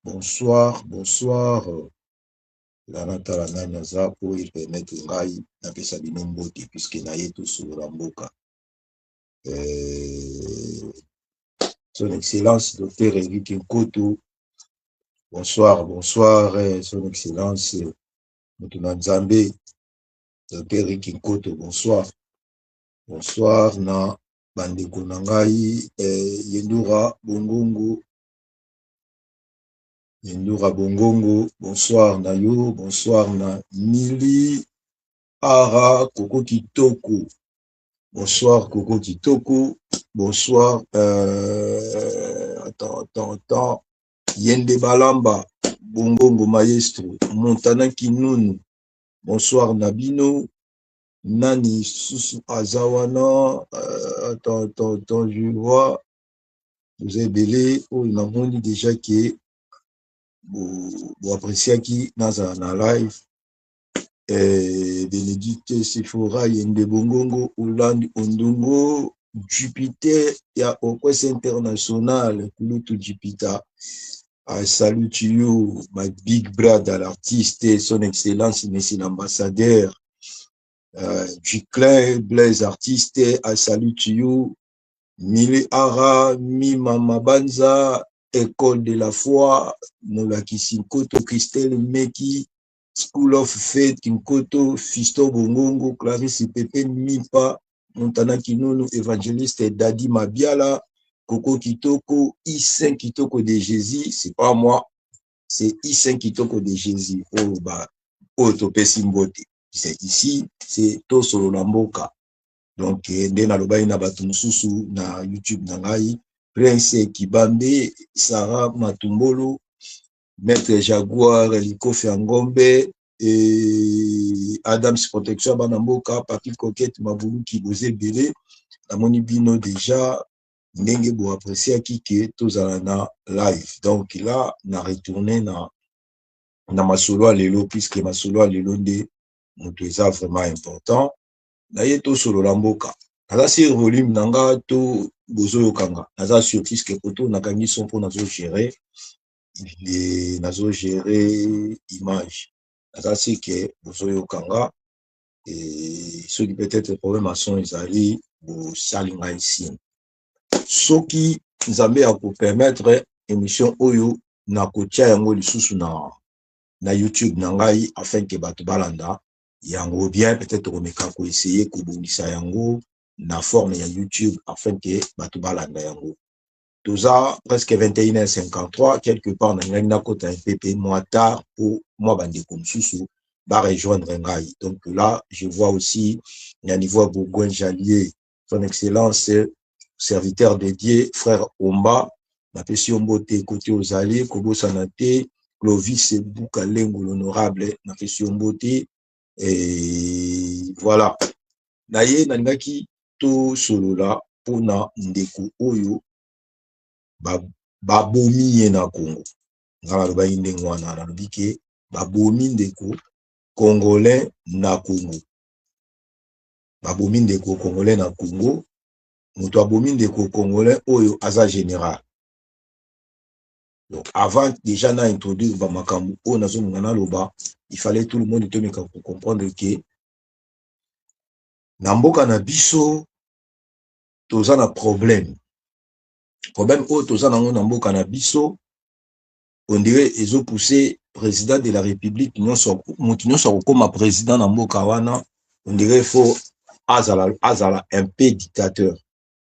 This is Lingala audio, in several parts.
Bonsoir, bonsoir. La natala nani aza po e permettre ngai napesa bino mbote puisque na ye tosolola mboka. Son Excellence Docteur Eric Nkoto, bonsoir, bonsoir, Son Excellence moto na Nzambe, Docteur Eric Nkoto, bonsoir. Bonsoir na bandeko na ngai Yendura Bongongo, Yendura Bongongo, bonsoir na yo, bonsoir na Mili Ara Koko Kitoko. Bonsoir Koko Kitoko, bonsoir attends, attends, attends. Yende Balamba, Bongongo Maestro, Montana Kinunu, bonsoir Nabino, Nani Susu Azawana, attends, attends, attends, je vois, vous êtes belé, oh, namoni déjà que bo appréciaki naza na live. Bénédicte Sephora Yende Bongongo, Hollande Ondongo, Jupiter ya Orchestre International, Kulutu Jupiter. I salute you, my big brother, l'artiste, son excellence, monsieur l'ambassadeur. Duclin Blaise, artiste, I salute you. Mili Ara, Mima Mabanza, École de la foi, Molakisi Nkoto, Christelle Meki, School of Faith, Nkoto, Fisto Bongongo, Clarisse Pepe Mipa, Montana Kinunu, évangéliste Dadi Mabiala, Koko Kitoko, I5 Kitoko de Jésus, c'est pas moi, c'est I5 Kitoko de Jésus. Oh, bah, topesi mbote. C'est ici, c'est Tosolola Mboka. Donc, nde nalobaki na bato mosusu na YouTube na ngai, Prince Kibambe, Sarah Matumbolo, Maître Jaguar, Likofi Ngombe, et Adams Protection bana mboka, Papi Coquette Mabuluki, boze ebele. Namoni bino déjà ndenge bo appréciaki ke tozala na live. Donc là, na retourné na masolo ya lelo, puisque masolo ya lelo nde moto eza vraiment important. Na ye tosolola mboka. Naza sur volume na nga to bozoyokanga. Naza sur puisque koto nakangi son mpo nazo gérer image. Naza sûr ke bozoyokanga. Et soki peut-être problème ya son ezali, bosali ngai signe. Soki Nzambe akopermettre, émission oyo nakotia yango lisusu na YouTube na ngai afin ke bato balanda yango bien. Peut-être komeka koessayer kobongisa yango na forme ya YouTube afin ke bato balanda yango. Toza presque 21h53 quelque part. Na ngai nakota un peu mwa tard po mwa bandeko mosusu barejoindre ngai. Donc là, je vois aussi na niveau ya Bourgoin Jallier, son excellence serviteur de Dieu frère Omba, napesi yo mbote kote ozali. Kobosana te Clovis Buka Lengo, l'honorable, napesi yo mbote. Et voilà, na ye nalingaki tosolola mpona ndeko oyo babomi ye na Congo. Nga nalobaki ndenge wana, nalobi ke babomi ndeko congolais na Congo, babomi ndeko congolais na Congo. Moto abomi ndeko congolais oyo aza général. Donc avant déjà na introduire bamakambo oyo nazolinga naloba, il fallait tout le monde tomeka kocomprendre ke na mboka na biso toza na problème. Problème oyo toza nango na mboka na biso, on dirait ezopousse président de la République nyonso, moto nyonso akokóma président na mboka wana, on dirait faut azala un peu dictateur.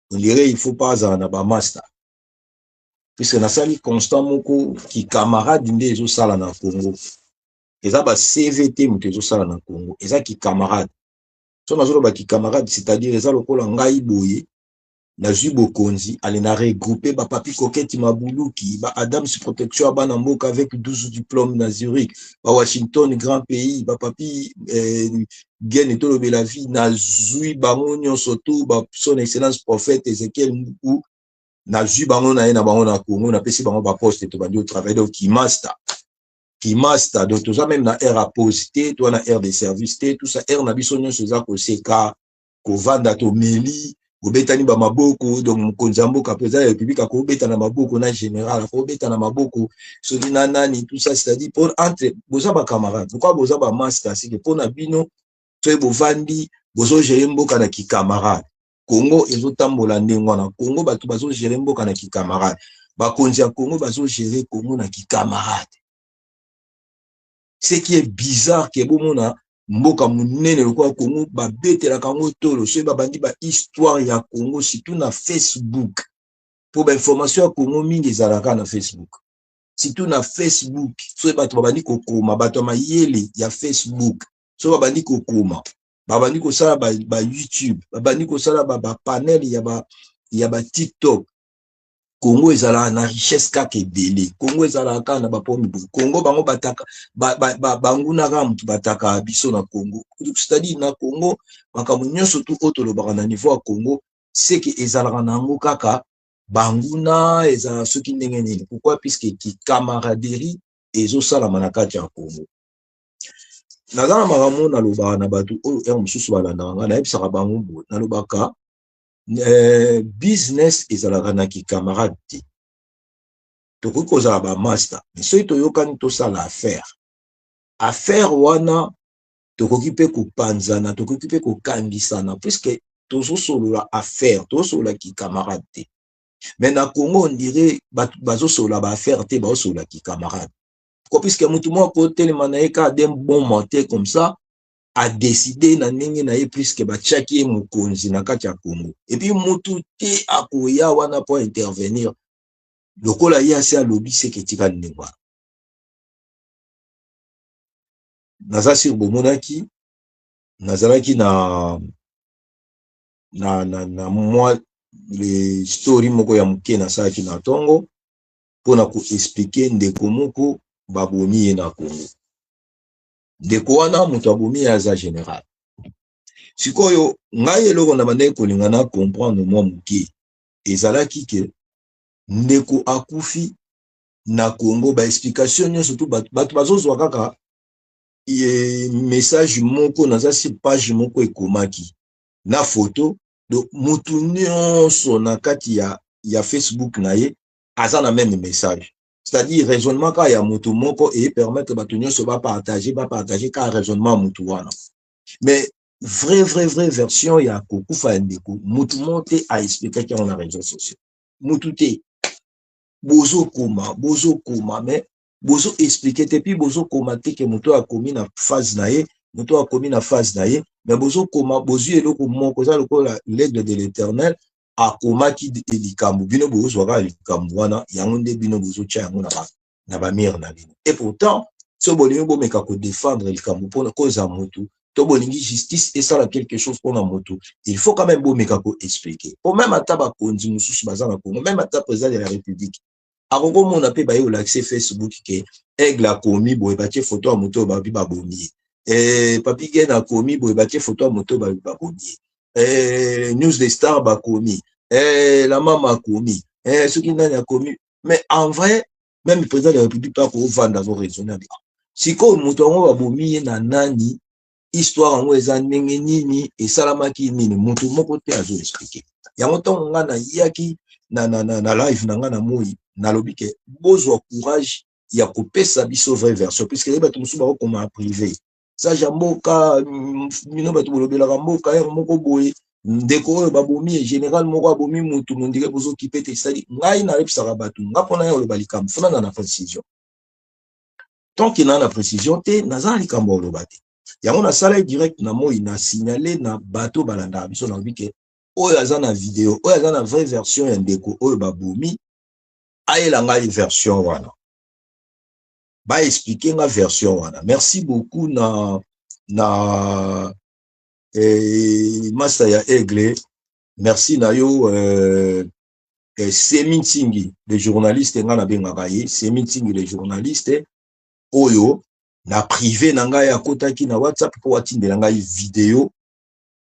On dirait il faut pas azala na bamaster, puisque nasali constat moko kikamarade nde ezosala na Congo. Eza ba CV te moto ezosala na Congo, eza kikamarade. So nazoloba kikamarade, c'est-à-dire eza lokola ngai boye nazwi bokonzi, ale na regroupe bapapi Koketi Mabuluki, ba Adams Protection ya bana mboka avec 12 diplôme na Zurich, ba Washington grand pays, bapapi gene tolobela vie, nazwi bango nyonso tu, ba son excellence prophète Ezekiel Mbuku, nazwi bango na ye na bango na Congo, napesi bango baposte, tobandi otravaille. Donc kimaster, kimaster. Donc toza même na aire à pause te, toza na aire de service te. Tout ça, aire na biso nyonso eza koseka, kovanda, tomeli. Bobetani bamaboko. Donc mokonzi ya mboka, président ya République, akobeta na maboko na général, akobeta na maboko soki na nani, tout ça. C'est-à-dire pour entre boza bacamarade, pourquoi boza bamaster sike mpona bino? Soki bovandi, bozogérer mboka na kicamarade. Congo ezotambola ndenge wana. Congo, bato bazogérer mboka na kicamarade. Bakonzi ya Congo bazogérer Congo na kicamarade, ce qui est bizarre ke bomona mboka monene lokola Congo, babetelaka yango tolo. Soki babandi bahistoire ya Congo, surtout na Facebook, mpo bainformation ya Congo mingi ezalaka na Facebook, surtout na Facebook, soki bato babandi kokoma, bato ya mayele ya Facebook, soki babandi kokoma, babandi kosala ba YouTube, babandi kosala bapanel ya ba TikTok, Congo ezalaka na richesse kaka ebele. Congo ezalaka kaka na bapomi. Congo, bango bataka banguna kaka motu bataka biso na Congo. C'est-à-dire na Congo, makambo nyonso tu oyo tolobaka na niveau ya Congo, seke ezalaka na yango kaka banguna, ezalaka soki ndenge nini. Pourquoi? Puisque kicamaraderie ezosalama na kati ya Congo. Naza na makambo nalobaka na bato oyo heure mosusu balandaka ngai. Nayebisaka bango boye, nalobaka business ezalaka na kicamarade te. Tokoki kozala bamaster, mais soki toyokani tosala affaire, affaire wana tokoki mpe kopanzana, tokoki mpe kokangisana, puisque tozosolola affaire, tozosolola kicamarade te. Mais na Congo, on dirait bato bazosolola baaffaire te, bazosolola kicamarade ko, puisque motu moko akotelema na ye kaka d'un bon matin comme ça, adécider na ndenge na ye, puisque batiaki ye mokonzi na kati ya Congo, et puis motu te akoya wana mpo intervenir. Lokola ye asi alobi, seke etikali ndenge wana. Naza sur bomonaki nazalaki na mwa le story moko ya moke nasalaki na ntongo mpona koexpliquer ndeko moko babomi ye na Congo. Ndeko wana, moto abomi ye aza général. Sikoyo ngai, eloko na bandaki kolinga na comprendre mwa moke ezalaki ke ndeko akufi na Congo, baexplication nyonso tu bato bazozwa kaka message moko. Naza si page moko ekomaki na photo. Donc mutu nyonso na kati ya Facebook na ye aza na même message, c'est-à-dire raisonnement kaka ya mutu moko epermettre bato nyonso bapartage kaka raisonnement ya mutu wana. Mais vrai vrai vrai version ya kokufa ya ndeko, mutu moko te aexplikaki yango na réseaux sociaux, mutu te. Bozokoma, bozokoma, mais bozo expliquer te. Puis bozokoma te ke moto akomi na phase na ye, moto akomi na phase na ye, mais bozokoma, bozwi eloko moko eza lokola l'aigle de l'Éternel akomaki likambo, bino bozwa kaka likambo wana, yango nde bino bozotya yango na bamire na bino. Et pourtant, so bolingi bomeka kodéfendre likambo mpona koza motu, to bolingi justice esala quelque chose mpona motu, il faut quand même bomeka koexpliquer. Po même ata bakonzi mosusu baza na Congo, même ata président de la République akokomona mpe baye olakise Facebook ke aigle akomi boye, batie foto ya moto oyo babi babomi ye, Papi Gen akomi boye, batie foto ya moto oyo babi babomi ye, News de Star bakomi, la mama akomi, soki nani akomi. Mais en vrai, même président de la République mpe akovanda, azoraisonner abi: sikoyo moto yango babomi ye na nani? Histoire yango eza ndenge nini? Esalamaki nini? Moto moko te azoexpliquer yango. Ntango nga nayaki na live na nga na moi, nalobi ke bozwa courage ya kopesa biso vraie version, puisque ye bato mosusu bakokoma privé: sage ya mboka, bino bato bolobelaka mboka heure moko boye, ndeko oyo babomi ye, général moko abomi mutu, mondire bozokipe te. Esali ngai nayebisaka bato, nga mpona ya koloba likambo, fona na précision. Tant que na précision te, naza na likambo ya koloba te. Yango nasala direct na moi, na signale na bato balandaka biso, nalobi ke oyo aza na video, oyo aza na vraie version ya ndeko oyo babomi, ayela ngai version wana, baexpliquer nga version wana. Merci beaucoup na masa ya aigle, merci na yo, Semi Ntingi le journaliste. Nga nabengaka ye Semi Ntingi le journaliste, oyo na privé na ngai akotaki na WhatsApp mpo atindela ngai video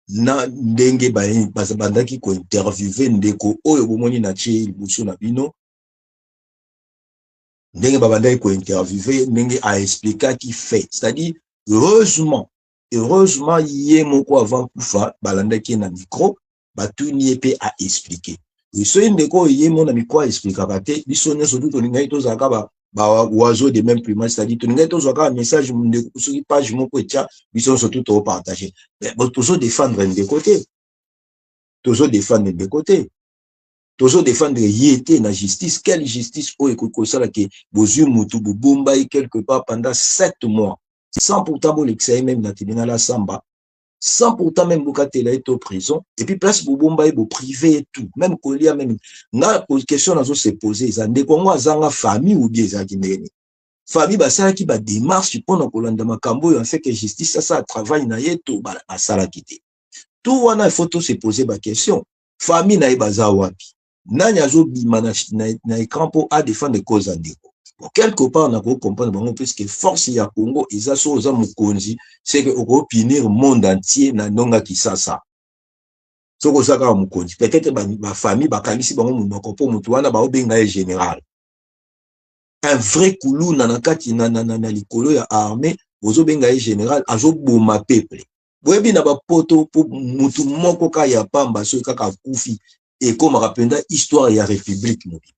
na ndenge bandaki kointerviewer ndeko oyo bomoni na tie liboso na bino, ndenge babandaki kointerviewer, ndenge aexplikaki fait. C'est-à-dire heureusement, heureusement, ye moko avant kufa balandaki ye na micro. Batuni ye mpe aexpliquer. Soki ndeko oyo ye mona mikwa aexpliquaka te, biso nyonso tu tolingaki tozalaka ba oiseau de même plumage, c'est-à-dire tolingaki tozwa kaka message ndeko. Soki page moko etya, biso nyonso tu topartager. Tozodéfendre ndeko te, tozodéfendre ndeko te, tozodéfendre ye te na justice. Quelle justice oyo ekoki kosala ke bozwi mutu, bobomba ye quelque part pendant 7 mois, sans pourtant bolekisa ye même na tribunal asamba, sans pourtant même bokatela ye to prison? Et puis place bobomba ye, bopriver ye tout, même kolia? Même nga, question nazo se poser eza: ndeko yango azanga famille ou bien ezalaki ndenge nini? Famille basalaki badémarche mpona kolanda makambo oyo afin que justice asala travail na ye, to basalaki te? Tout wana, il faut to se poser baquestion. Famille na ye baza wapi? Nani azobima na écran mpo adéfendre cause ya ndeko? Bon, quelque part nakoki comprendre bango, puisque force ya Congo eza so oza mokonzi, c'est que okopunir monde entier na ndonga Kisasa. Soki oza kaka mokonzi, peut-être bafamille bakangisi bango monoko mpo motu wana baobenga ye général, un vrai kuluna na kati na likolo ya armée. Bozobenga ye général, azoboma peuple. Boyebi na bapoto, mpo mutu moko kaka ya pamba, soki kaka akufi, ekomaka mpenza histoire ya république mobimba.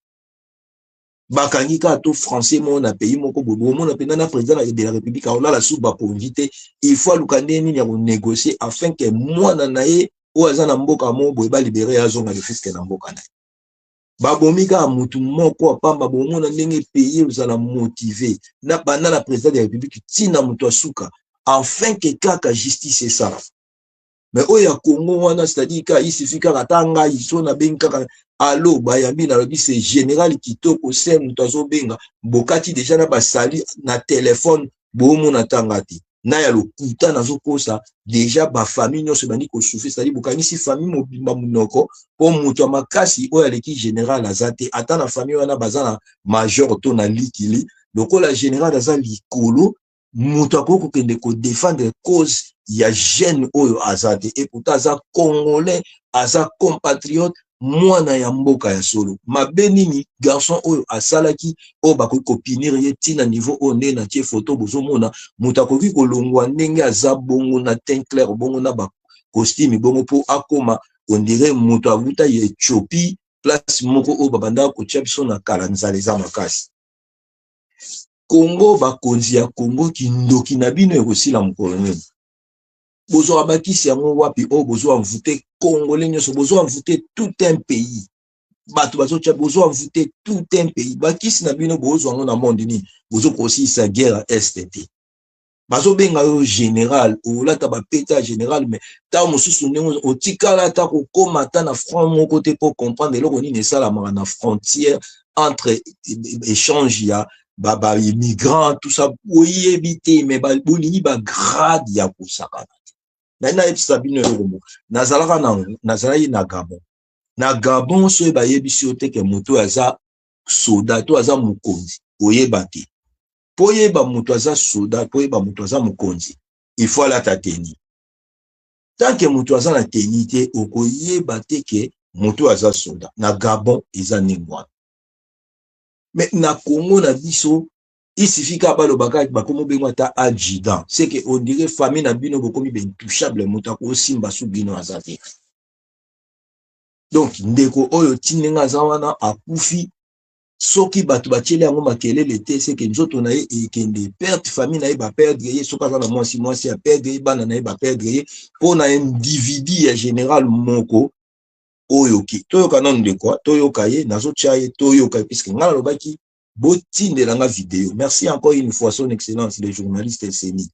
Bakangi kaka to français moko na pays moko boye, bomona mpenza na président de la république aolala su bapongi te. Il faut aluka ndenge nini ya konégocier afin que mwana na ye oyo aza na mboka moko boye balibérer ye, azonga lefiske na mboka na ye. Babomi kaka mutu moko apamba, bomona ndenge pays ozala motivé na banda na président de la république ntina moto asuka, afin que kaka justice esala. Mais oyo ya Congo wana, c'est-à-dire kaka il suffit kaka ata ngai so nabengi kaka alo, bayambi, nalobi c'est général Kitoko, se moto azobenga, bokati déjà na basali na telefone, boomona ntanga te na ya lokuta nazokosa. Déjà bafamille nyonso ebandi kosouffrir, c'est-à-dire bokangisi famille mobimba monoko mpo moto ya makasi oyo aleki général aza te. Ata na famille wana baza na major to na likili, lokola général aza likolo, moto akoki kokende kodéfendre cause ya jeune oyo aza te. Et pourtant aza congolais, aza compatriote, mwana ya mboka ya solo. Mabe nini garçon oyo asalaki oyo bakoki kopunir ye ntina niveau oyo? Ndenge natie foto, bozomona moto akoki kolongwa ndenge aza bongo na teint clair bongo, na bacostume bongo, mpo akóma on dirait moto avuta ya Éthiopie, place moko oyo babandaka kotia biso na kala, nzala eza makasi. Kongo, bakonzi ya Kongo, kindoki na bino ekosila mokolo nini? Bozwaka bakisi yango wapi oyo bozwa envoûter congolais nyonso, bozwa envoûter tout un pays? Bato bazotia, bozwa envoûter tout un pays. Bakisi na bino bozwa yango na monde nini? Bozokosilisa guerre est te. Bazobenga yo général, olata bapeta ya général, mais ntango mosusu ndenge otikala ata kokóma ata na front moko te mpo comprendre eloko nini esalamaka na frontière entre échange ya baimmigrant, tout ça, oyebi te. Mais bolingi bagrade ya kosakana te. Nai nayebisa bino eloko moko: nazalaka na, nazalaki na Gabon. Na Gabon, soki bayebisi yo te ke moto oyo aza soda to aza mokonzi, oyeba te. Mpo oyeba moto aza soda, mpo oyeba moto aza mokonzi, il faut alata tenue. Tant que moto aza na tenue te, okoyeba te ke moto oyo aza soda. Na Gabon eza ndenge wana. Mais na Congo na biso, il suffit kaka balobaka bakomi obengo ata adjudant, c'est que on dirait famille na bino bokomi baintouchable, moto akosimba su bino aza te. Donc ndeko oyo ti ndenge aza wana akufi, soki bato batieli yango makelele te, c'est que nzoto na ye ekende perte, famille na ye baperdre ye. Soki aza na mwasi, mwasi aperdre ye, bana na ye baperdre ye mpo na individu ya général moko oyo. Ki toyoka nano ndeko, toyoka ye, nazotia ye, toyoka ye, puisque ngai nalobaki botindelanga video. Merci encore une fois, son excellence le journaliste Seni.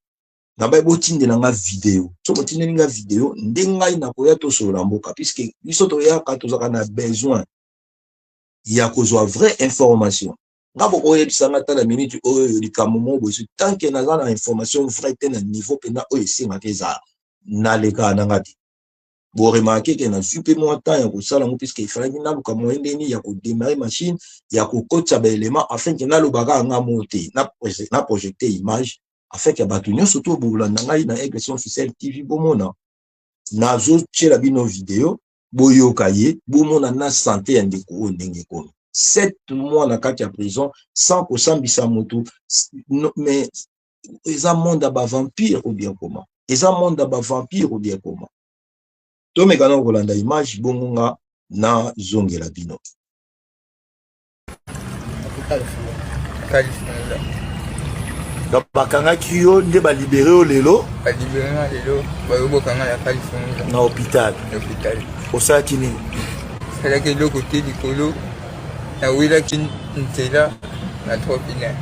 Nabai botindelanga video. So botindeli nga video nde ngai nakoya tosolola mboka, puisque biso toyaka, tozalaka na besoin ya kozwa vraie information. Nga bokoyebisanga ata na minute oyo likambo moko boye, tant que naza na information vraie te na niveau mpenza oyo esengaka ezala, nalekaka nanga te. Boremarquer ke nazwi mpe mwa temps ya kosala yango, puisque efalaki naluka moyen ndeni ya kodémarrer machine, ya kokotisa baélément, afin ke nalobaka yanga mo te, na projeter image, afin ke bato nyonso to bolanda ngai na Aigle Officiel TV bomona. Nazotiela bino video, boyoka ye, bomona na santé ya ndeko oyo ndenge ekomi. 7 mois na kati ya prison sans kosambisa motu. Mais eza monde ya bavampire ou bien comment? Eza monde ya bavampire ou bien comment? Tomeka na kolanda image, bongo nga nazongela bino. Donc bakangaki yo nde balibere yo lelo? Balibere nga lelo, bayobokanga na Californie. Na hôpital? Na hôpital. Osalaki nini? Osalaki eloko te, likolo nawelaki nzela na trois pneus.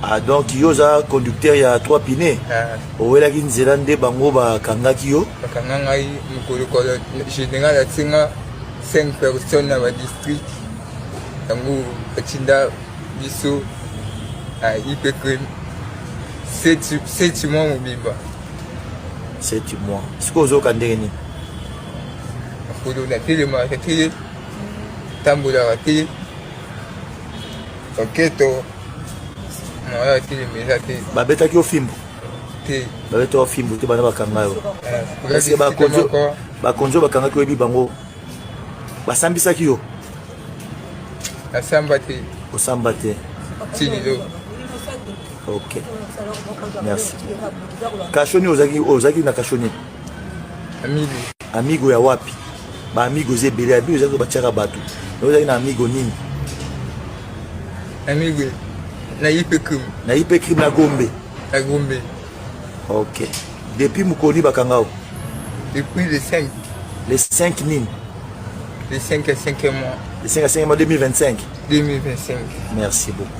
Ah, donc yo oza conducteur ya trois pneus? Ah. Owelaki nzela nde bango bakangaki yo? Bakanga ngai mokolo kolo général atinga 5 personnes na badistrict yango, batinda biso na IPK 7 mois mobimba. 7 mois. Sikoyo ozoyoka ndenge nini? Makolo natelemaka te, tambolaka te, loketo moya atelema eza te. Babetaki yo fimbo? Te. Babetaki yo fimbo te? Bana bakanga yo, est-ce bakonzi oyo bakangaki, oyebi bango? Basambisaki yo? Nasamba te. Osamba te? Ti lelo. Ok, merci. Cachot nini ozalaki? Ozalaki na cachot nini? Amigo. Amigo ya wapi? Baamigo eza ebele. Amigo ezalaki batiaka bato. Ozalaki na amigo nini? Amigo na IP crime. Na IP crime na Gombe? Na Gombe. Ok. Depuis mokoni bakanga o? Depuis le 5. Le 5 nini? Le 5 à 5 mois. Le 5 à 5 mois 2025? 2025. Merci beaucoup.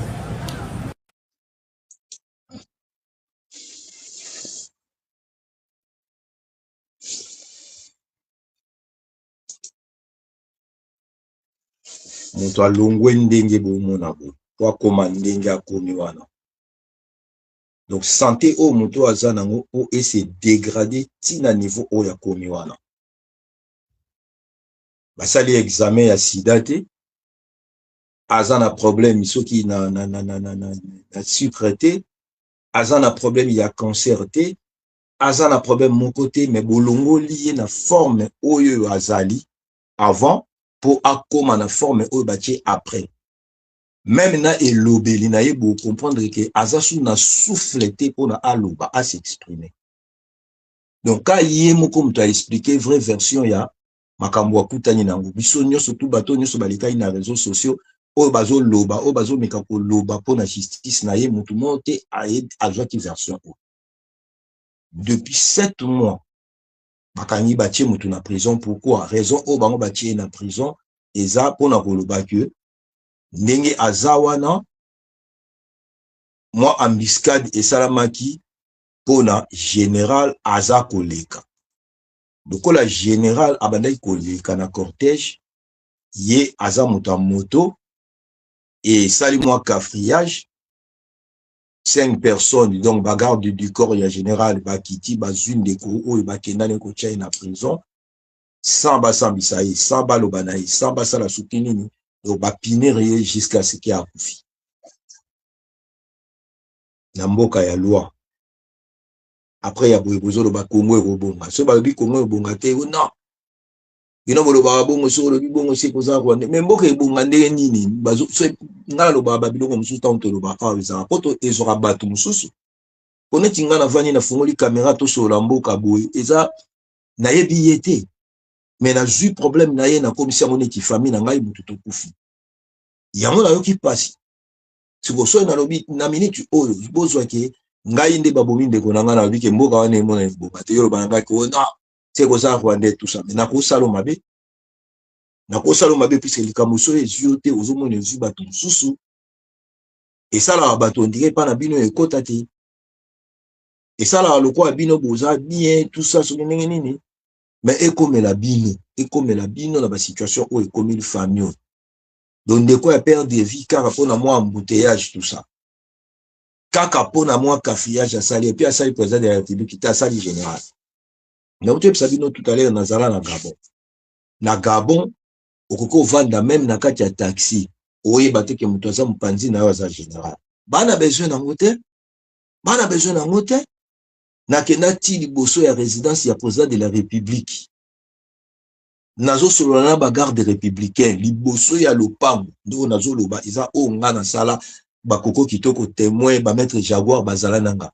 Moto alongwe ndenge bomona boye po akóma ndenge akomi wana. Donc santé oyo moto oyo aza nango po ese dégrade ntina niveau oyo akomi wana. Basali examen ya sida te, aza na problème soki na sucre te, aza na problème ya cancer te, aza na problème moko te, mais bolongoli ye na forme oyo azali avant mpo akóma na forme oyo batie après. Même na elobeli na ye, bocomprendre ke aza su na souffle te mpona aloba, as'exprime. Donc ka ye moko moto aexplique vraie version ya makambo akutani nango. Biso nyonso tu, bato nyonso balekaki na réseaux sociaux oyo bazoloba, oyo bazomeka koloba mpona justice na ye, motu moko te azwaki version oyo. Depuis 7 mois bakangi, batie motu na prison. Pourquoi? Raison oyo bango batie ye na prison eza mpona koloba ke ndenge aza wana, mwa embuscade esalamaki mpona général aza koleka. Lokola général abandaki koleka na cortège, ye aza moto ya moto, esali mwa cafouillage, cinq personnes, donc bagarde du corps ya général, bakiti, bazwi ndeko oyo, bakendani kotia ye na prison sans basambisa ye, sans baloba na ye, sans basala soki nini. Donc bapunir ye jusqu'à ce que akufi. Na mboka ya loi, après ya boye, bozoloba Kongo ekobonga. Soki balobi Kongo ebonga te, non, bino bolobaka bongo. Soki olobi bongo, soki koza Rwanda, mais mboka ebonga ndenge nini? Ngai nalobaka babiloko mosusu, ntango tolobaka awa, ezalaka po ezwaka bato mosusu. Po neti ngai navandi, nafungoli caméra, tosolola mboka boye, eza nayebi ye te, mais nazwi problème na ye, nakomisi yango neti famille na ngai. Motu tokufi yango, nayoki mpasi. Sikoyo soki nalobi na minute oyo, bozwake ngai nde babomi ndeko na ngai, nalobi ke mboka wana emona ebonga te, yo loba na ngai ke non, se koza Rwandais, tout ça, mais nakosala mabe, nakosala mabe, puisque likambo soki ezwi yo te, ozomona ezwi bato mosusu, esalaka bato ondire epa na bino ekota te, esalaka lokola bino boza bien, tout ça, soki ndenge nini, mais ekomela bino, ekomela bino na basituation oyo ekomeli famille oyo. Donc ndeko ya perdre vie kaka mpona mwa embouteillage, tout ça, kaka mpona mwa cafouillage asali. Et puis asali président de la République te, asali général. Nauti oyebisa bino tout à l'heure, nazala na Gabon. Na Gabon, okoki ovanda même na kati ya taxi, oyeba te ke moto aza mopanzi na yo aza général. Bana besoin nango te, bana besoin nango te. Nakenda ti liboso ya résidence ya président de la République, nazosolola na bagarde républicain liboso ya lopango. Ndoko nazoloba eza oyo nga nasala, bakoko kitoko témoin, bamaître Jaguar bazala na nga.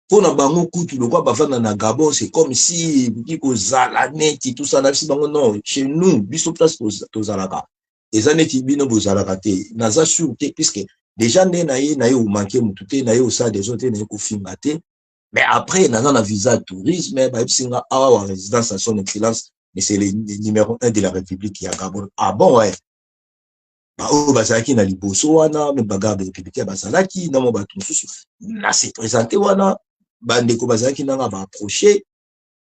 Mpo na bango kutu lokwa bavanda na Gabon, c'est comme si ekoki kozala neti tout ça. Na biso bango non, chez nous, biso place tozalaka eza neti bino bozalaka te. Naza sûr te, puisque déjà nde na ye, na ye omanke motu te, na ye osala deso te, na ye kofinga te. Mais après naza na visa tourisme, bayebisi nga awa résidence à Son Excellence mais c'est le numéro 1 de la République ya Gabon. Ah bon, ouais. Baoyo bazalaki na liboso wana, me bagarde républicain bazalaki na mwa bato mosusu. Na se présente wana, bandeko bazalaki nanga baapproche,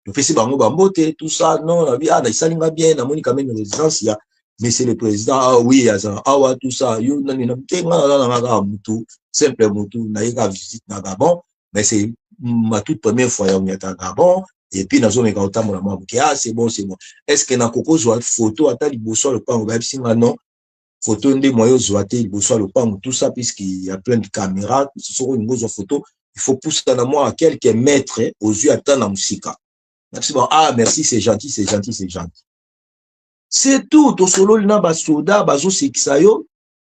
topesi bango bambote, tout ça. Non, nabi ah, esali nga bien, namoni quand même résidence ya monsieur le président. Ah oui, aza awa, tout ça. Yo nani? Na te, nga naza nanga kaka mutu simple, mutu naye kaka visite na Gabon, mais c'est ma toute première fois ya konyata Gabon et puis nazomeka kotambola mwa moke. Ah, c'est bon, c'est bon. Est ce que nakokozwa photo ata liboso ya lopango? Bayebisi nga non, photo nde moyen ozwa te liboso ya lopango, tout ça, puisqu'il y a plein de caméras. Soki olingi ozwa photo, il faut pusana mwa quelques mètres, ozwi ata na mosika. Nabisi bon, ah merci, c'est gentil, c'est gentil, c'est gentil, c'est tout. Tosololi na basoda, bazosekisa yo.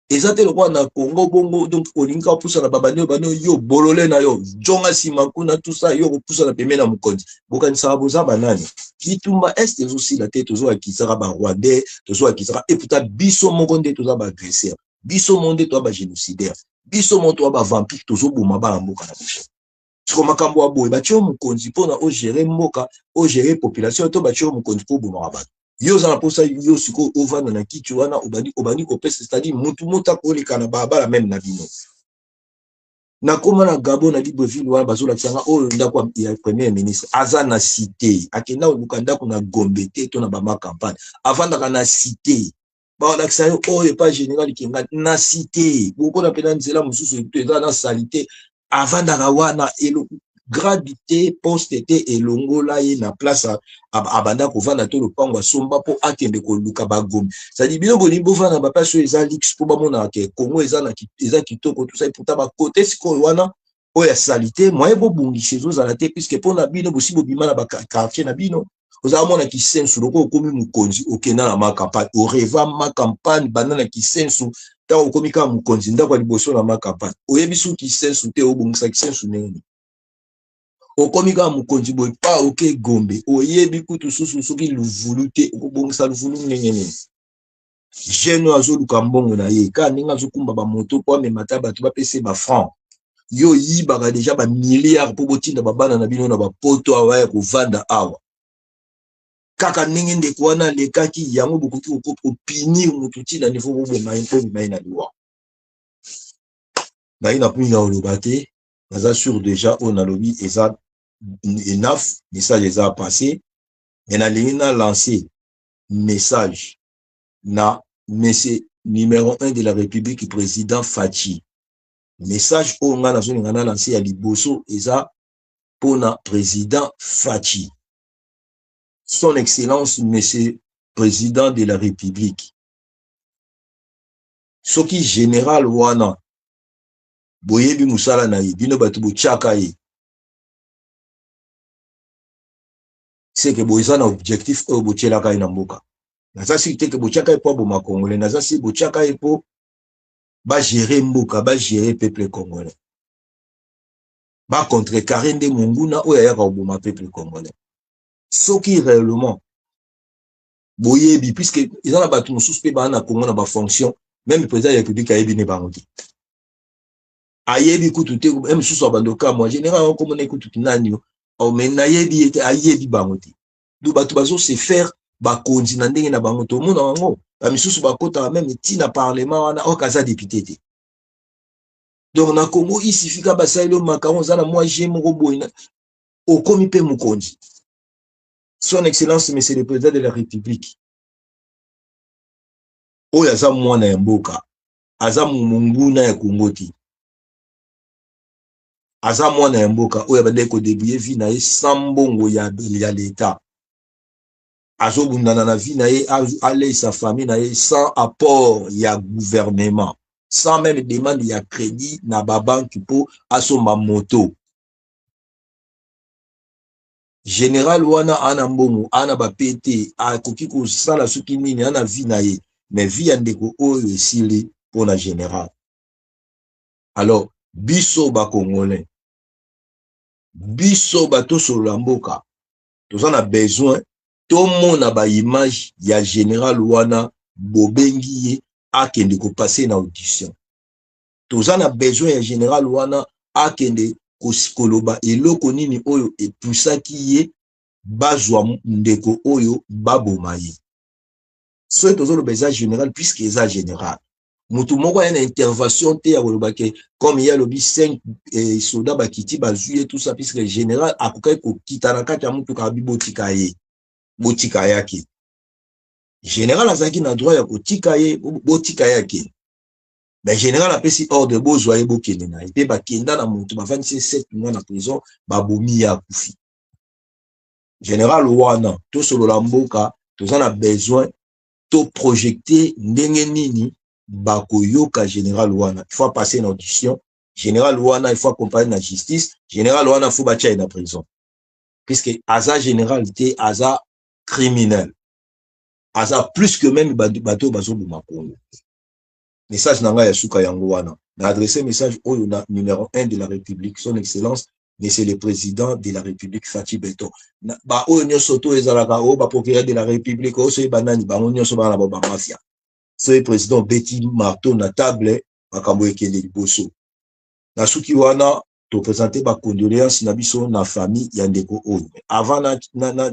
Eza te lokola na Congo bongo. Donc olingi kaka opusana, babandi oyo bandi yo bolole na yo, jonga nsima kuna, tout ça. Yo kopusana pembeni na mokonzi, bokanisaka boza banani? Bitumba Est ezosila te, tozoakisaka Barwandais, tozoakisaka. Et pourtant biso moko nde toza baagresseur, biso moko nde toza bagénocidaire, biso moko toza bavampire, tozoboma bana mboka na biso. Siko makambo ya boye, batie yo mokonzi mpona ogérer mboka, ogérer population, to batie yo mokonzi mpo obomaka bato? Yo oza na mposa, yo sikoyo ovanda na kiti wana, obandi kopesa, c'est-à-dire mutu moto akoleka na balabala meme na bino. Nakóma na Gabon, na Libreville wana, bazolakisa nga oyo ndako ya premier ministre. Aza na cité, akenda koluka ndako na Gombe te to na bama campagne, avandaka na cité. Balakisa yo oyo epa général Kenga na cité, bokola mpe na nzela mosusu eza na saleté, avandaka wana. Grade te, poste te elongola ye na place abanda kovanda to lopango asomba mpo akende koluka bagombe. C'est-à-dire bino bolingi bovanda baplace oyo eza luxe mpo bamonaka ke Congo eza kitoko, tout ça. Pourtant bakote sikoyo wana oyo ya saleté, moyen bobongisa ezozala te, puisque mpona bino bosi bobima na baquartier na bino. Ozala mona Kisensu, lokola okomi mokonzi, okenda na macampagne, oreva macampagne banda na Kisensu. Ntango okomi kaka mokonzi, ndako ya liboso na macampagne, oyebi su Kisensu te, obongisa Kisensu ndenge nini? Okomi kaka mokonzi boye, pa oke Gombe, oyebi kutu susu soki Luvulu te, okobongisa Luvulu ndenge nini? Jeune oyo azoluka mbongo na ye kaka ndenge azokumba bamoto mpo amema ta bato bapesa ye bafranc. Yo oyibaka deja bamilliard mpo botinda babana na bino na bapoto awa ya kovanda awa. Kaka ndenge ndeko wana alekaki yango, bokoki kopunir motu ntina niveau boboma ye mpo bima ye na liwa. Ngai na mpinga koloba te, naza sûr déjà oyo nalobi eza enough, message eza passé. Mais nalingi na lancer message na monsieur numéro 1 de la République, président Fatshi. Message oyo ngai nazolinga na lancer ya liboso eza mpona président Fatshi. Son Excellence monsieur président de la République, soki général wana boyebi mosala na ye, bino bato botiaka ye, seke boza na objectif oyo botielaka ye na mboka. Naza siki te ke botiaka ye mpo aboma Congolais, naza siki botiaka ye mpo bagere mboka, bagere peuple congolais, bacontrecarre nde monguna oyo ayaka koboma peuple congolais. Soki réellement boyebi, puisque eza na bato mosusu mpe baa na Congo na bafonction, même président ya République ayebi ne bango te, ayebi kutu te. Mosusu abandi okamwa général okomona kutu nani, me nayebi ye te, ayebi bango te. Donc bato bazo se faire bakonzi na ndenge na bango, tomona yango. Bamisusu bakotaka meme ntina parlement wana oyo aza député te. Donc na Congo isifika basaleli yo makambo, oza na mwa je moko boye, okomi mpe mokonzi. Son Excellence monsieur le président de la République, oyo aza mwana ya mboka, aza monguna ya Congo te, aza mwana ya mboka oyo abandaki kodébrouiller vie na ye sans mbongo ya leta, azobundana na vie na ye, aleisa famille na ye sans apport ya gouvernement, sans même demande ya crédit na babanki mpo asomba moto. Général wana ana mbongo, ana bapete, akoki kosala soki nini, ana vie na ye, mais vie ya ndeko oyo esili mpona général. Alors biso bacongolais, Biso batosolola mboka, toza na besoin tomona baimage ya général wana bobengi ye akende kopasser na audition. Toza na besoin ya général wana akende koloba eloko nini oyo epusaki ye bazwa ndeko oyo baboma ye. Soki tozoloba eza général, puisque eza général, motu moko aya na intervention te ya koloba ke comme ye alobi 5 soda bakiti bazwi ye, tout ça, puisque général akokaki kokita na kati ya motuka abi botika ye, botika ye ake. Général azalaki na droit ya kotika ye, botika ye akende. Mais général apesi ordre, bozwa ye, bokende na ye. Mpe bakenda na moto, bafandisi 7 mois na prison, babomi ye, akufi. Général wana, tosolola mboka, toza na besoin toprojeter ndenge nini bakoyoka général wana. Il faut passer na audition général wana, il faut accompagner na justice général wana, faut batia ye na prison, puisque aza général te, aza criminel, aza plus que même bato oyo bazoboma Congo. Message na ngai ya suka yango wana. Na adresse message oyo na numéro 1 de la République, Son Excellence Monsieur le Président de la République Fatshi Béton. Baoyo nyonso to ezalaka oyo baprocureur de la République oyo, soki banani, bango nyonso bana na bao bamafia. Soki président beti marteau na table, makambo ekende liboso. Na suki wana, toprésenter bacondoléance na biso na famille ya ndeko oyo. Avant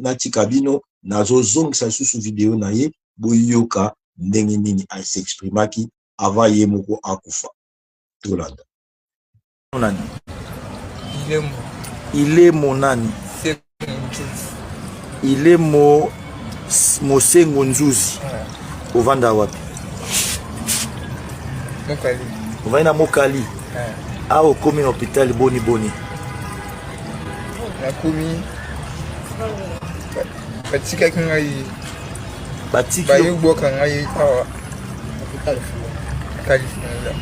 natika na bino, nazozongisa lisusu video na ye, boyoka ndenge nini as'exprimaki avant ye moko akufa. Tolanda. Nani? Ilemo. Ilemo nani? Ilemo Mosengo Nzuzi. Ovanda wapi? Mokali. Ovandi na Mokali. Awa okomi na hôpital boni boni? Nakomi, batikaki ngai. Batiki? Bayebwaka ngai awa Kalifungola.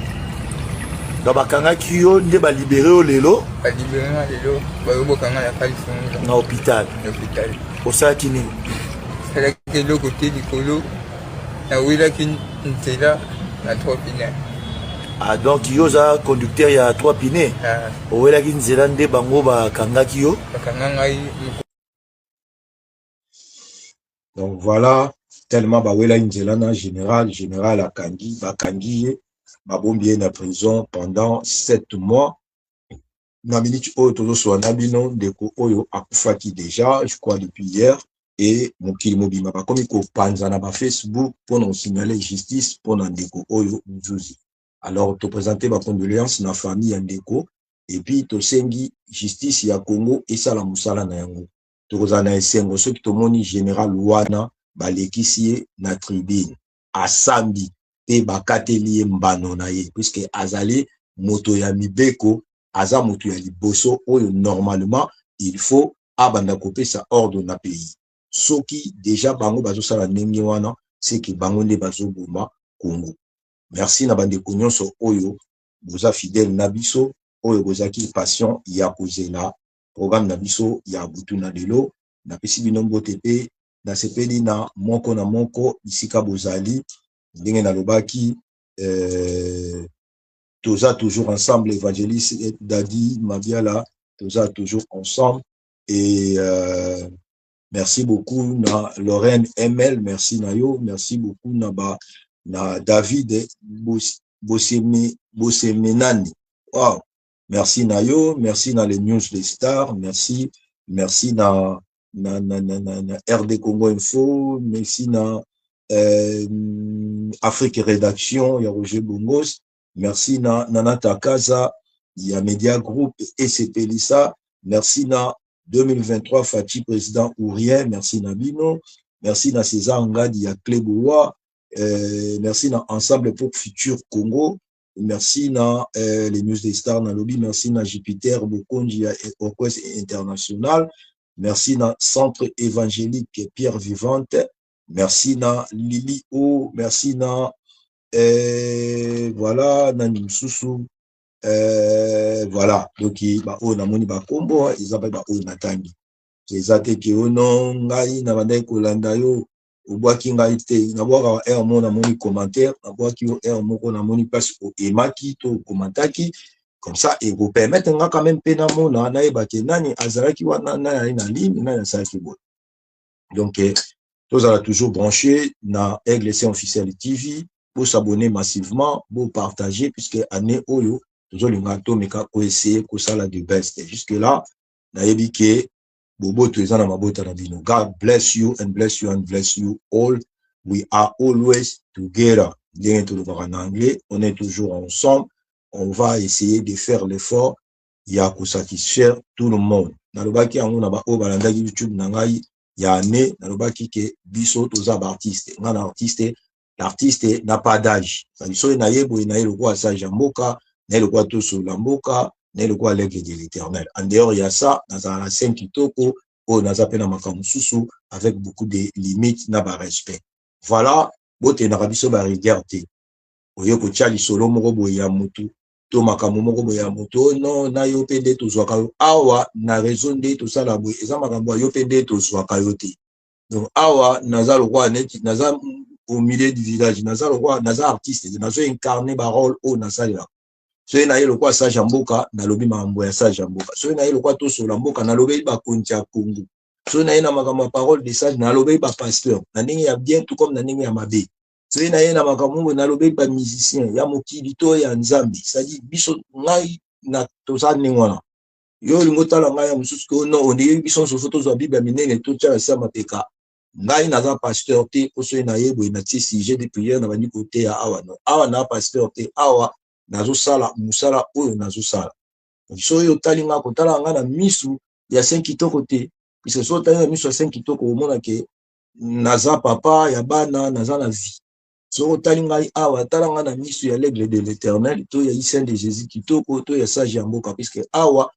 Donc bakangaki yo nde balibérer yo lelo? Balibérer ngai lelo, bayebwaka ngai na Kalifungola. Na hôpital? Na hôpital. Osalaki nini? Salaki eloko te, likolo nawelaki nzela na trois pneus. Ah, donc yo oza conducteur ya trois pneus? Owelaki nzela nde bango bakangaki yo? Bakanga ngai. Donc voilà, tellement bawelaki nzela na général, général akangi, bakangi ye, babombi ye na prison pendant 7 mois. Na minute oyo tozosola na bino, ndeko oyo akufaki déjà, je crois depuis hier, e mokili mobimba bakomi kopanza na bafacebook mpona kosignaler justice mpona ndeko oyo Nzuzi. Alors toprésenter bacondoléance na famille ya ndeko et puis tosengi justice ya Congo esala mosala na yango. Tokozala na esengo soki tomoni général wana balekisi ye na tribune, asambi mpe bakateli ye mbano na ye, puisque azali moto ya mibeko, aza moto ya liboso oyo normalement il faut abanda kopesa ordre na pays. Soki déjà bango bazosala ndenge wana, seke bango nde bazoboma Congo. Merci na bandeko nyonso oyo boza fidèle na biso, oyo bozalaki patient ya kozela programme na biso ya butu na lelo. Napesi bino mbote mpe nasepeli na moko na moko bisika bozali. Ndenge nalobaki, toza toujours ensemble. Évangéliste Dadi Mabiala, toza toujours ensemble. Et merci beaucoup na Lorraine ML, merci na yo, merci beaucoup na ba na David Boseme, Bosemenani, wow, merci na yo, merci na les News des Stars, merci, merci na RD Congo Info, merci na Afrique Rédaction ya Roger Bongos, merci na Nana Takaza ya Media Group et Sepelisa, merci na 2023 Fatshi président ou rien, merci na bino, merci na César Ngadi ya Cléboa, merci na Ensemble pour Futur Congo, merci na les News des Stars na lobby, merci na Jupiter Bokonji ya Orchestre International, merci na Centre Évangélique Pierre Vivante, merci na Lili O, merci na voilà, nani mosusu? Voilà, donc baoyo namoni bakombo eza mpe baoyo natangi. Eza te ke ono ngai na bandaki kolanda yo, obwaki ngai te. Nabwakaka heure moko namoni commentaire, nabwaki yo heure moko namoni place oemaki to okomantaki. Comme ça ekopermettre nga quand même mpe namona, nayeba ke nani azalaki wana, nani ali na ligne, nani asalaki boye. Donc tozala toujours branché na Aigle Saint Officiel TV. Bosabonner massivement, bopartager, puisque année oyo tozolinga tomeka koessayer kosala du best. Jusque là nayebi ke boboto eza na mabota na bino. God bless you and bless you and bless you all. We are always together. Ndenge tolobaka na anglais, on est toujours ensemble. On va essayer de faire l'effort ya kosatisfaire tout le monde. Nalobaki yango na baoyo balandaki YouTube na ngai ya année. Nalobaki ke biso toza baartiste. Ngai na artiste, l'artiste n'a pas d'âge. Soki naye boye, naye lokola sage ya mboka, naye lokola tosolola mboka, naye lokola l'aigle de l'Éternel. En dehors ya ça, nazala na 5 kitoko oyo naza mpe na makambo mosusu avec beaucoup de limites na barespect. Voilà, botendaka biso barigueur te. Oye kotia lisolo moko boye ya motu to makambo moko boye ya motu oyo, non, na yo mpe nde tozwaka yo awa na réseau, nde tosala boye, eza makambo ya yo mpe nde tozwaka yo te. Donc awa naza lokola neti naza au milieu du village. Naza lokola naza artiste, nazo incarne barole oyo nasalelaka. Soki naye lokola sage ya mboka, nalobi makambo ya sage ya mboka. Soki naye lokola tosola mboka, nalobeli bakonzi ya Congo. Soki naye na makambo ya parole de sage, nalobeli bapasteur na ndenge ya bien tout comme na ndenge ya mabe. Soki naye na makambo oyo, nalobeli bamusicien ya mokili to ya Nzambe. C'est-à-dire biso, ngai na toza ndenge wana. Yo olingi otala ngai ya mosusu ke non, ondenge biso nyonso tozwa Bible ya minene, totia na se ya mapeka. Ngai naza pasteur te mpo soki naye boye, natie sujet de prière, na bandi koteya awa. No, awa na pasteur te. Awa nazosala mosala oyo nazosala. Soki otali nga, kotala nga na misu ya Saint Kitoko te, puisque soki otali na misu ya Saint Kitoko, omona ke naza papa ya bana, naza na vie. Soki otali ngai awa, tala ngai na misu ya l'aigle de l'Éternel to ya Saint de Jésus Kitoko to ya sage ya mboka, puisque awa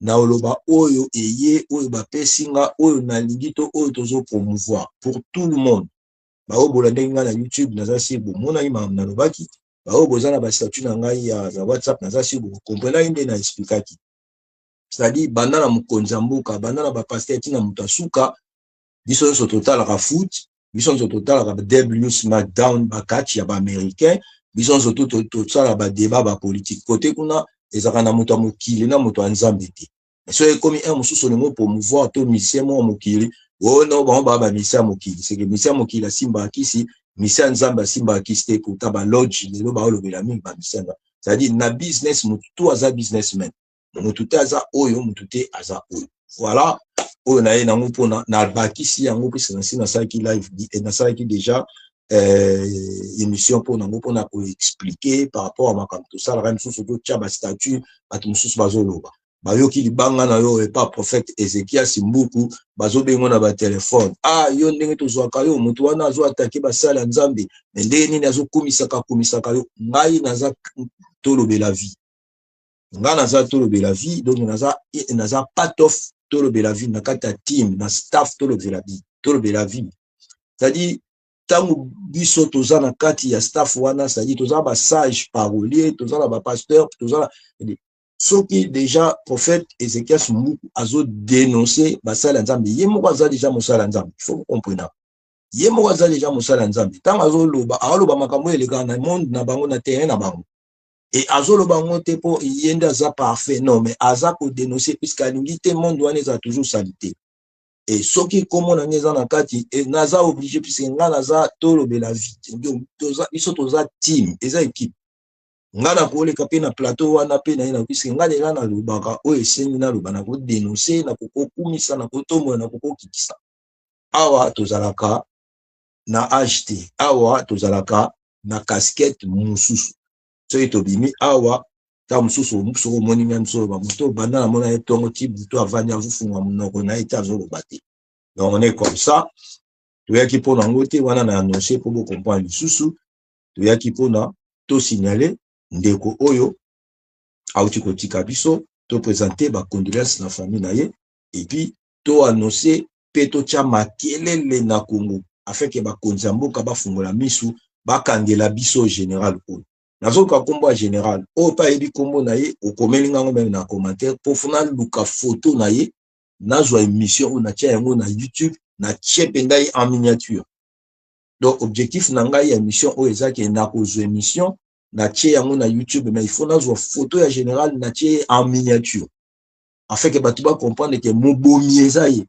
na oloba oyo eye, oyo bapesi nga, oyo nalingi to oyo tozopromouvoir pour tout le monde. Baoyo bolandaki ngai na YouTube, naza si bomonaki makambo nalobaki. Baoyo boza na bastatut na ngai ya WhatsApp, naza si bokomprenaki nde na expliquaki. C'est-à-dire banda na mokonzi ya mboka, banda na bapasteur, ntina moto asuka, biso nyonso totalaka foot, biso nyonso totalaka W SmackDown, bacatch ya baaméricain, biso nyonso tosala badébat bapolitique. Kote kuna ezalaka na moto ya mokili na moto ya Nzambe te. Soki ekomi un mosusu olingi promouvoir to musicien moko mokili oyo, no, bango baa bamusicien ya mokili. Seke musicien ya mokili asimbaka kisi, musicien ya Nzambe asimbaka kisi te. Pourtant baloge lelo baolobela mingi bamusicien. C'est-à-dire na business, motu to aza businessman, motu te aza oyo, motu te aza oyo. Voilà oyo naye nango mpona nabakisi yango, puisque nasi nasalaki live, nasalaki déjà émission mpona yango, mpona koexpliquer par rapport à makambo tosalaka. Mosusu totya bastatut, bato mosusu bazoloba, bayoki libanga na yo epa prophète Ezekias Mbuku, bazobengo na batelefone: "Ah, yo ndenge tozwaka yo, moto wana azoattaquer basala ya Nzambe, me ndenge nini azokumisaka kumisaka yo?" Ngai naza Tolobela Vie. Ngai naza Tolobela Vie. Donc naza part of Tolobela Vie, na kati ya team, na staff Tolobela Vie. Tolobela Vie, c'est-à-dire ntango biso toza na kati ya staff wana, c'est-à-dire toza basage parolier, toza na bapasteur, toza na. Soki déjà prophète Ezekias Mbuku azodénonce basali ya Nzambe, ye moko aza déjà mosali ya Nzambe. Il faut comprendre, ye moko aza déjà mosali ya Nzambe. Ntango azoloba, aoloba makambo oyo elekaka na monde na bango, na terrain na bango. E azoloba yango te mpo ye nde aza parfait, non, mais aza kodénonce puisque alingi te monde wana ezala toujours salité. E soki kombo na ngai eza na kati, naza obligé, puisque ngai naza Tolobela Vie. Biso toza team, eza équipe. Ngai nakoleka mpe na plateau wana mpe na ye na, puisque ngai lela nalobaka oyo esengi naloba, nakodénonce, nakokokumisa, nakotombola, nakokokitisa. Awa tozalaka na age te, awa tozalaka na casquette mosusu. Soki tobimi awa, ntango mosusu soki omoni ngai mosusu, oloba moto banda namona ye ntongo ti butu, avandi, azofunga monoko na ye te, azoloba te. Donc on est comme ça. Toyaki mpona yango te wana na annonce mpo bocomprendre lisusu. Toyaki mpona tosignale ndeko oyo auti kotika biso, toprésente bacondoléance na famille na ye, et puis toannonce mpe totya makelele na Congo afin ke bakonzi ya mboka bafungola misu, bakangela biso général oyo. Nazoyoka nkombo ya général oyo mpe ayebi nkombo na ye, okomeli ngango même na commentaire mpo fo naluka foto na ye, nazwa émission oyo, natia yango na YouTube, natie mpenza ye en miniature. Donc objectif na ngai ya émission oyo eza ke nakozwa émission. Natie yango na YouTube, mais il faut nazwa photo ya général, natie en miniature afin que bato bacomprendre ke mobomi eza ye,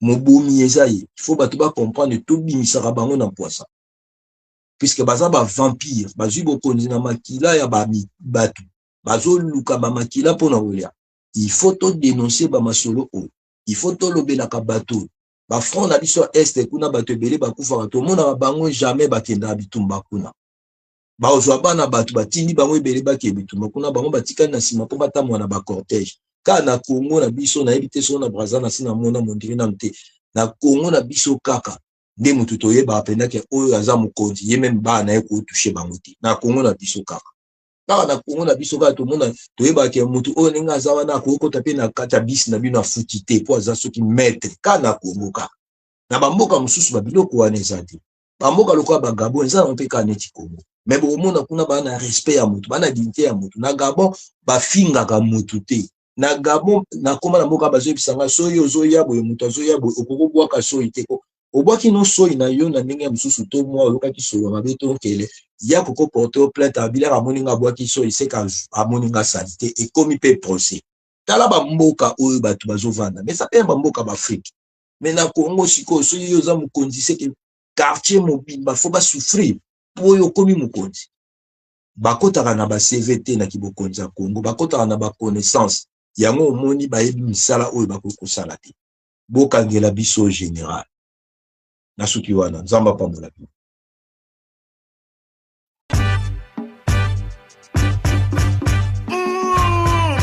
mobomi eza ye. Il faut bato bacomprendre, tobimisaka bango na mpwasa puisque baza bavampire, bazwi bokonzi na makila ya bato, bazoluka bamakila mpona kolia. Il faut todénonce bamasolo oyo, il faut tolobelaka bato oyo. Bafront na biso ya Est kuna, bato ebele bakufaka, tomonaka bango jamais bakendaka bitumba kuna. Bazwa bana bato, batindi bango ebele bakende bitumba kuna, bango batikali na nsima mpo batambola na bacortège. Kaka na Congo na biso, nayebi te soko na Braza na si namona mondiri nanu te. Na Congo na biso kaka nde motu toyebaka mpenza ke oyo aza mokonzi, ye meme bana na ye kotouche bango te. Na Congo na biso kaka, kaka na Congo na biso kaka tomona, toyebaka ke motu oyo ndenge aza wana akokota mpe na kati ya bisi na bino afuti te mpo aza soki maître. Kaka na Congo kaka. Na bamboka mosusu babiloko wana eza te. Bamboka lokola baGabon eza nango mpe kaka neti Congo, me bokomona kuna baa na respect ya motu, baa na dignité ya motu. Na Gabon bafingaka motu te. Na Gabon, nakóma na mboka, bazoyebisa nga soki ozoya boye, moto azoya boye, okoki obwaka soi te. Obwaki no soi na yo na ndenge ya mosusu to mwa oyokaki solo mabe to nkele ya koko porte yo plainte. Abilaka amoni nga abwaki soi, seka amoni nga sali te, ekomi mpe procès. Tala bamboka oyo bato bazovanda, mais eza mpe bamboka baAfrike. Mais na Congo sikoyo, soki yo oza mokonzi, seke quartier mobimba faut basouffrir mpo oyo okomi mokonzi. Bakotaka na baCV te na kibokonzi ya Congo, bakotaka na baconnaissance. Yango omoni bayebi misala oyo bakoki kosala te. Bokangela biso général. Na suki wana, Nzambe apambola bino.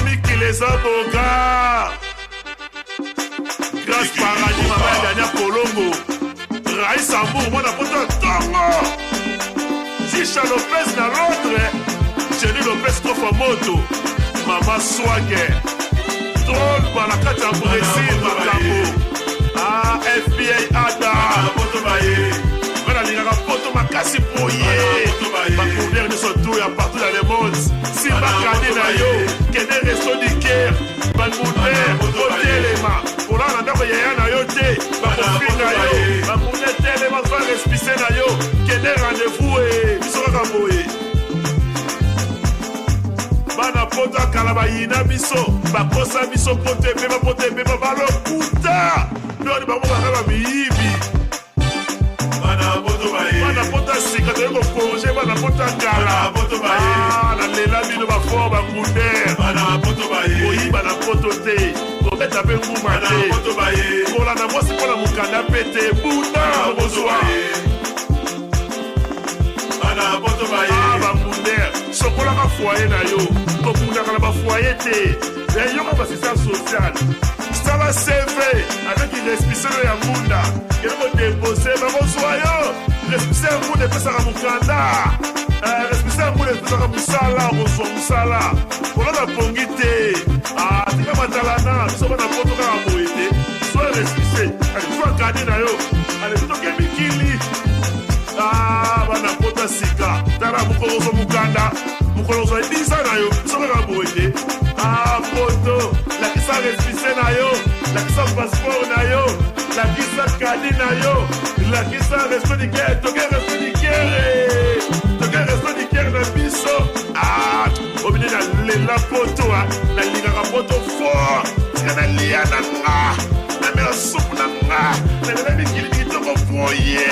Mikili eza boka. Grâce Paradis, mama ya Dania Kolongo, Raïs Hambourg, mwana poto ya ntongo, Jisha Lopez na Londres, Jenny Lopez Kofa Moto, mama Swage Drogba na kati ya Brésil, makambo ah, FBA Ada nga nalingaka poto makasi boye, bacourrière nyonso tout ya partout dans le monde. Simba kadi na yo, kende Resto du Caire, bangune otelema, kolala na ndako yaya na yo te, bakofinga yo. Bangune telema, zwa respise na yo, kende rendez-vous. E biso kaka boye, bana poto ya kala bayina biso, bakosa biso poto ebeba, poto ebeba, balokuta ndoni bango baka bamiyibi. Bana poto ya sika toyei kokorge bana poto ya kala. Ah, nalela bino bafort bangunder. Koyiba na poto te, kobeta mpe nguma te, kolanda mwasi mpo na mokanda mpe te. Bunda okozwa. Ah, bangunder, sokolaka foyer na yo, kobundaka na bafoyer te. Yoka basistance sociale, sala CV avec respicelo ya ngunda, kende kodepose, bakozwa yo. Respise ya ngunda epesaka mokanda, respise ya ngunda epesaka mosala, okozwa mosala. Kolala pongi te. Ah, tika matalana. Biso bana poto kaka boye te. Zwa respise, zwa kadi na yo, ale toke mikili. Ah, bana poto ya sika, tala mokolo ozwa mokanda, mokolo ozwa ebisa na yo. Biso kaka boye te. Ah, poto, lakisa respise na yo, lakisa passeport na yo, lakisa kadi na yo, lakisa Resto du Caire. Toke Resto du Caire, toke Resto du Caire na biso. Ah, obine na lela poto, nalingaka poto fort. Tika nalia na nga, namela supu na nga, nalela mikili kitoko boye.